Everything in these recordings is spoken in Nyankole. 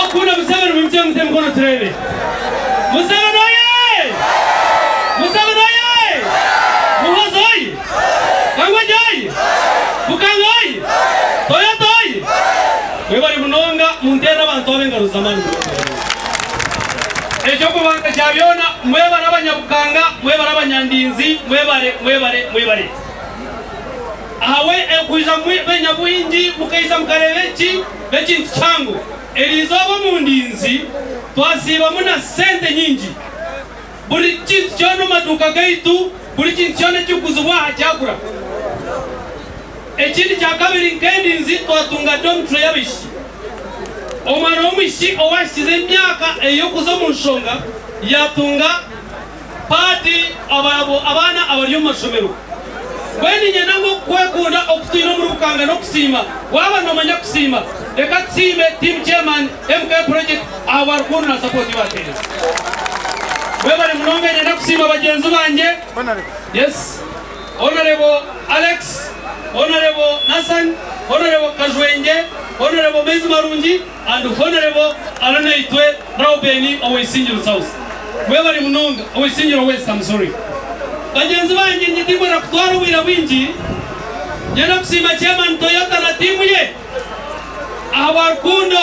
Abakukunda Museveni mwimukye mute emikono tureebe. Museveni oye! Museveni oye! Muhoozi oye! Kangwagye oye! Bukanga oye! Toyota oye! Mwebare munonga munteerere abantu aba engaro z'amaani munonga munonga. Eky'okubanza kya byona mwebare Abanyabukanga, mwebare Abanyandinzi, mwebare, mwebare, mwebare. Ahabwe okwija benyabwingi mukaija mukareeba eki n'ekintu kihango. Eriizooba omu ndinzi twasiibamu na sente nyingi. Buri kintu kyona omu maduuka gaitu, buri kintu kyona ekirikuguzibwa aha kyagura. Ekindi kyakabiri nk'endinzi twatunga dormitory y'abaishiki. Omwana w'omwishiki owaahikize emyaka ey'okuza omu nshonga yaatunga paadi abaana abari omu mashomero. Mbwenu niinyenda ngu okwekunda oku twine omuri Bukanga n'okusiima. Waaba noomanya kusiima, reka tusiime Team Chairman MK Project ahabwa rukundo na sapooti ei baateereza. Mwebare munonga niinyenda kusiima bagyenzi bangye. Yes. Honourable Alex, Honourable Nathan, Honourable Kajwengye, Honourable Maizi Marungi and Honourable Arinaitwe Rauben owa Isingiro South. Mwebare munonga, owa Isingiro West, I'm sorry. Bagyenzi bangye nyi tinkwenda kutwara obwire bwingi, nyenda kusiima Chairman Toyota na tiimu ye ahabwa rukundo.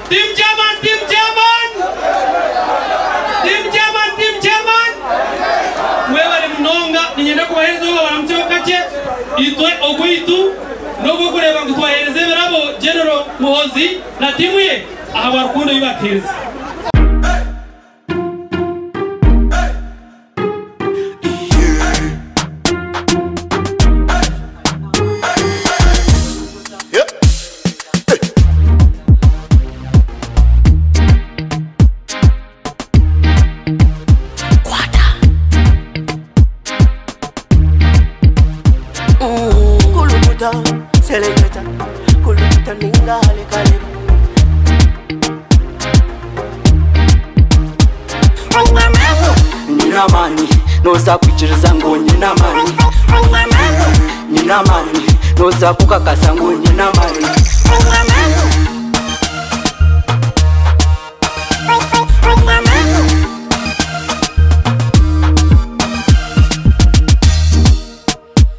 Team Chairman, Team Chairman! Team Chairman, Team Chairman! Mwebare munonga, niinyenda kubaheereza obu babaramukyeho kakye. Itwe ogwaitu n'ogw'okureeba ngu twaheereza ebirabo General Muhoozi na tiimu ye ahabwa rukundo ei batuheerize. Kulukuta, seleketa, kulukuta ninga halekaleba. Nyine amaani, nooza kwikiriza ngu nyine amaani. Nyine amaani, nooza kukakasa ngu nyine amaani.